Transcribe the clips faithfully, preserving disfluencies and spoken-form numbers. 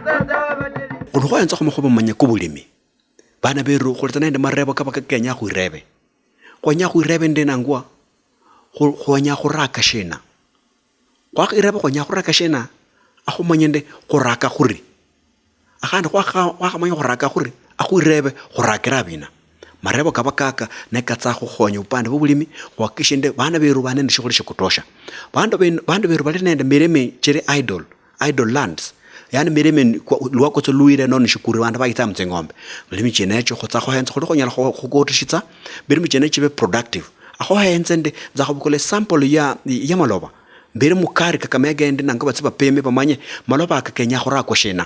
Khulwa khwayanza khumakhuba manya kobulimi, bana beru, khuli tsa nende marebo kaba kakenya khwirebe. Khwenya khwirebe ndi nangwa, khu-, khwenya khuraka shina? Khwakhireba khwenya khuraka shina? Akhumanye ndi khuraka khuri. Akhandi khwakha-, khwakhamanya khuraka khuri, akhwirebe khurakira abina? Marebo kaba kaka, ne katsa khukhonya upande bwo bulimi, khuhakikishe ndi bana beru bali nende shikhuli shia kutosha. Bandu ben-, bandu beru bali nende mirimi chiri idle, idle lands. Yani mirimi ni-, kwa-, lwakotso lwire nono shikuri bandu bayitsa mutsing'ombe. Mirimi chienecho khutsa khuhenza khuli khunyala khu-, khukotoshitsa, mirimi chienecho chibe productive. Akho henze ndi, nza khubukula example ya, ya maloba. Mbere mukari Kakamega endi nango batse bapeme bamanye maloba aka kenya khurakwa shina.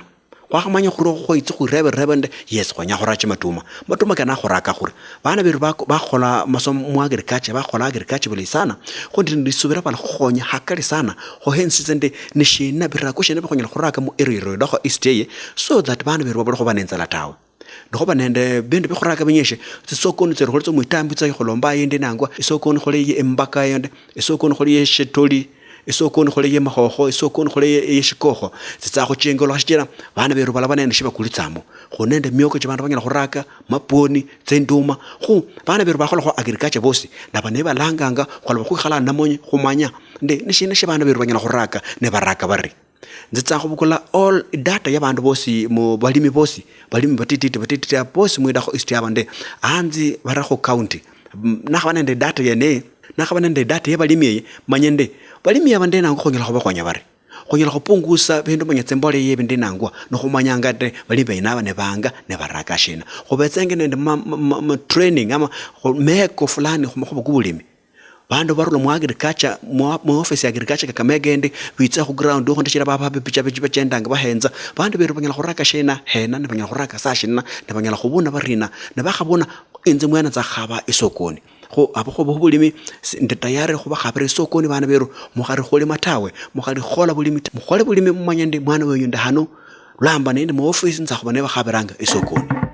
Khwakhamanya khuri okhwo khwitsi khwirebe rebe ndi, yes, khwenya khurache matuma. Matuma kene akhuraka khuri? Bana beru bako-, bakhola masomo mu agriculture, bakhola agriculture bulayi sana. Kho ndi nisubira balakhukhonya hakali sana. Kho hence ndi, ni shina, birako shina bikhunyala khuraka mu area yoyodokho east eye, so that bana beru babule khuba nenzala tawe. Nikhuba nende bindu bikhuraka binyeshe, tsisokoni tsiri khuli tso mwitambi tsa ikhulomba yindi nangwa, isokoni khuli ye imbaka yende, isokoni khuli ye shitoli, isokoni khuli ye makhokho, isokoni khuli ye, ye shikokho, tsitsa khuchingolokha shichira bana beru balaba nende shibakulitsamo. Khuli nende mioko chia bandu banyala khuraka, mapwoni, tsinduma. Khu, bana beru bakholakho agriculture bosi, naba nibalanganga, khwaloba khwikhala namonyi, khumanya, ndi, nishina shia bana beru banyala khuraka, ne baraka bari? Nzitsa khubukula all data ya bandu bosi, mu balimi bosi, balimi batititi, batititi, bosi mwidakho east yaba ndi, anzi barakho county. M-, nakhaba nende data yene, nakhaba nende data ya balimi eye, manye ndi, balimi aba ndi nangwa khunyala khubakhonya bari? Khunyala khupungusa bindu manya tsimbole ye bindi nangwa, nokhumanyanga ndi balimi bene aba ne banga, ne baraka shina. Khubetsenge nende ma, ma, ma, ma training ama khu-, meko fulani khumakhuba kubulimi. Bandu barula mu agriculture, mu, mu office ya agriculture Kakamega endi, bitsa khu ground, okhundishira baba bepichapichi bachendanga bahenza. Bandu beru banyala khuraka shina hena, ne banyala khuraka saa shina, ne banyala khubuna barina, ne bakhabuna, inze mwene nza khaba esokoni. Kho abakhuba khubulimi, si-, ndi tayari khubakhabira esokoni, bana beru, mukhali khulima tawe, mukhali khola bulimi ta-, mukhole bulimi mumanye ndi mwana wenyu ndi hano, lwamba nendi mu office, nza khuba nebakhabiranga esokoni.